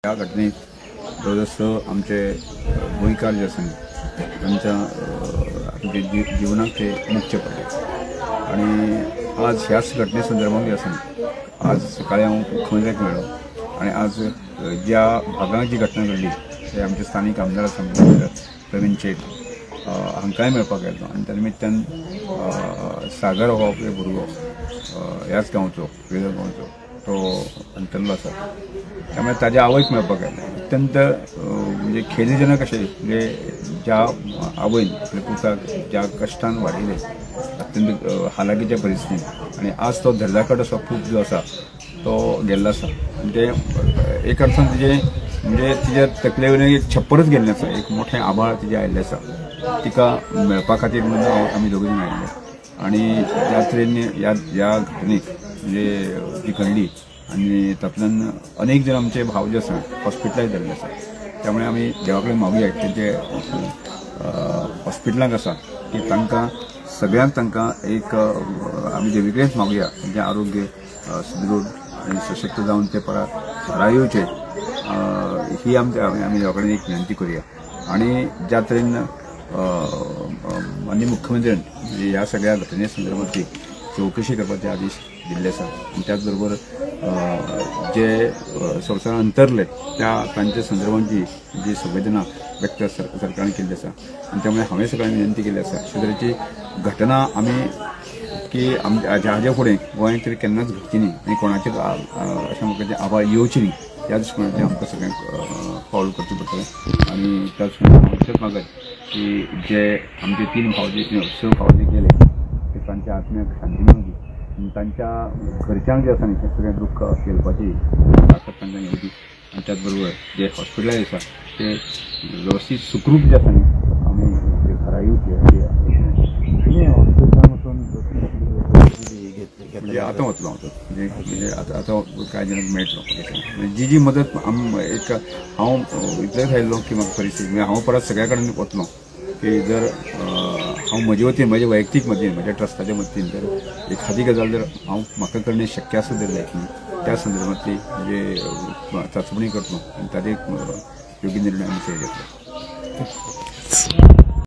ह्या घटनेत जवळ जवळ 6 आमचे गोंयकार जे आसा तांच्या आमच्या जिवनाक ते मुकचे पडले आनी आज ह्याच घटने संदर्भात जे आसा आज सकाळी हांव मुख्यमंत्र्याक मेळ्ळो आनी आज ज्या भागांत जी घटना घडली ते आमचे स्थानीक आमदार आसा प्रवीण शेट हांकांय मेळपाक गेल्लो आनी त्या निमित्तान सागर हो भुरगो ह्याच गांवचो वेगळ्या गांवचो तो अंतरलो आसा, त्यामुळे ताज्या आवयक मेळपाक गेलें. अत्यंत म्हणजे खेदजनक अशें म्हणजे ज्या आवयन आपल्या पुताक ज्या कश्टान वाडयलें अत्यंत हालाकीच्या परिस्थितीन आनी आज तो धरदाकट असो पूत जो आसा तो गेल्लो आसा. म्हणजे एक अर्थान तिजें म्हणजे तिज्या तकले वयल्यान एक छप्परच गेल्लें आसा, एक मोठें आभाळ तिजें आयिल्लें आसा. तिका मेळपा खातीर म्हणून हांव आमी दोगूय जाण आयिल्ले आनी ज्या तरेन ह्या घटनेक म्हणजे जी घडली आनी तातूंतल्यान अनेक जण आमचे भाव जे आसा हॉस्पिटलायज जाल्ले आसा, त्यामुळे आमी देवा कडेन मागुया की जे हॉस्पिटलांत आसा की तांकां सगळ्यांक तांकां एक आमी देवी कडेनच मागुया तांचें आरोग्य सुदृढ आनी सशक्त जावन ते परत घरा येवचे ही आमी देवा कडेन एक विनंती करुया. आनी ज्या तरेन माननीय मुख्यमंत्र्यान ह्या सगळ्या घटने संदर्भातली चवकशी करपाचे आदेश दिल्ले आसा आनी त्याच बरोबर जे संवसारान अंतरले त्या तांच्या संदर्भांची जी संवेदना व्यक्त सरकारान केल्ली आसा आनी त्यामुळे हांवें सगळ्यांनी विनंती केल्ली आसा अशे तरेची घटना आमी की हाज्या फुडें गोंयांत तरी केन्नाच घडची न्ही आनी कोणाचेच अशें म्हाका तें आभाळ येवचें न्ही ह्या दृश्टिकोनाचें आमकां सगळ्यांक पावल करचें पडटलें. आनी त्याच हांव इतलेंच मागत की जे आमचे 3 भाव जे 6 भाव जे गेले ते तांच्या आत्म्याक शांती मेळची आनी तांच्या घरच्यांक जें आसा न्ही तें सगळें दुख्ख पेलपाची ताकद तांकां येवची आनी त्याच बरोबर जे हॉस्पिटलायज आसा ते वेवस्थीत सुखरूप जे आसा न्ही आमी घरा येवचे अशी हॉस्पिटलान वचून म्हणजे आतां वतलो हांव म्हणजे आतां आतां कांय जाणांक मेळटलो म्हणजे जी जी मदत एक हांव इतलेंच आयिल्लो की म्हाका परिस्थिती म्हणजे हांव परत सगळ्या कडेन वतलो की जर हांव म्हजे वतीन म्हजे वैयक्तीक मतीन म्हज्या ट्रस्टाच्या मतीन जर एखादी गजाल जर हांव म्हाका करणे शक्य आसा जर जायत न्ही त्या संदर्भांतली म्हणजे चांचपणी करतलो आनी ताजेर योग्य निर्णय आमी घेतलो.